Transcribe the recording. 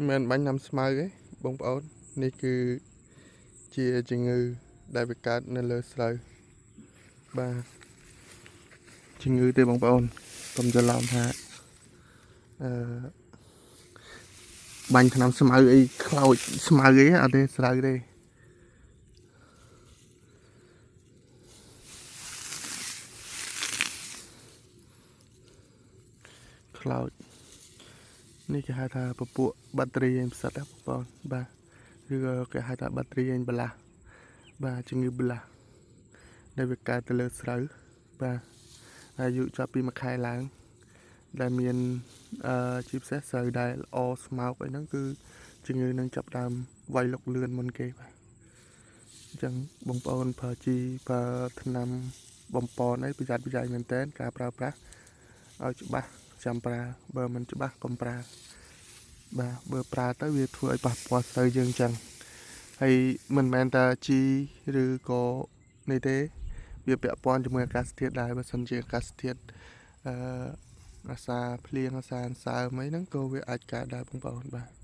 មិនបាញ់ណាំស្មៅទេបងប្អូននេះគឺជាជំងឺដែលវាកើតនៅលើស្រូវបាទជំងឺទេបងប្អូនកុំច្រឡំថាអឺបាញ់ថ្នាំស្មៅអីខ្លោចស្មៅអីអត់ទេស្រូវទេខ្លោចនេះគេហៅថាពពួកបាក់តេរីឯងផ្សិតណាបងប្អូនបាទឬក៏គេហៅថាបាក់តេរីឯងបន្លាស់បាទជំងឺបន្លាស់ដែលវាកើតទៅលើស្រូវបាទអាយុចាប់ពី1ខែឡើងដែលមានជាពិសេសស្រូវដែលល្អស្មោកអីហ្នឹងគឺជំងឺនឹងចាប់ដើមវាយលុកលឿនមុនគេបាទអញ្ចឹងបងប្អូនប្រើជីប្រើថ្នាំបំប៉នអីប្រយ័ត្នប្រយែងមែនតើការប្រើប្រាស់ឲ្យច្បាស់ចាំប្រើបើមិនច្បាស់កុំប្រើបាទបើប្រើទៅវាធ្វើឲ្យប៉ះពាល់ស្រូវយើងអញ្ចឹងហើយមិនមែនតែជីឬក៏នេះទេវាពាក់ព័ន្ធជាមួយអាកាសធាតុដែរបើសិនជាអាកាសធាតុអឺអាសាភ្លៀងអាសាអន្សើមអីហ្នឹងក៏វាអាចកើតដែរបងប្អូនបាទ។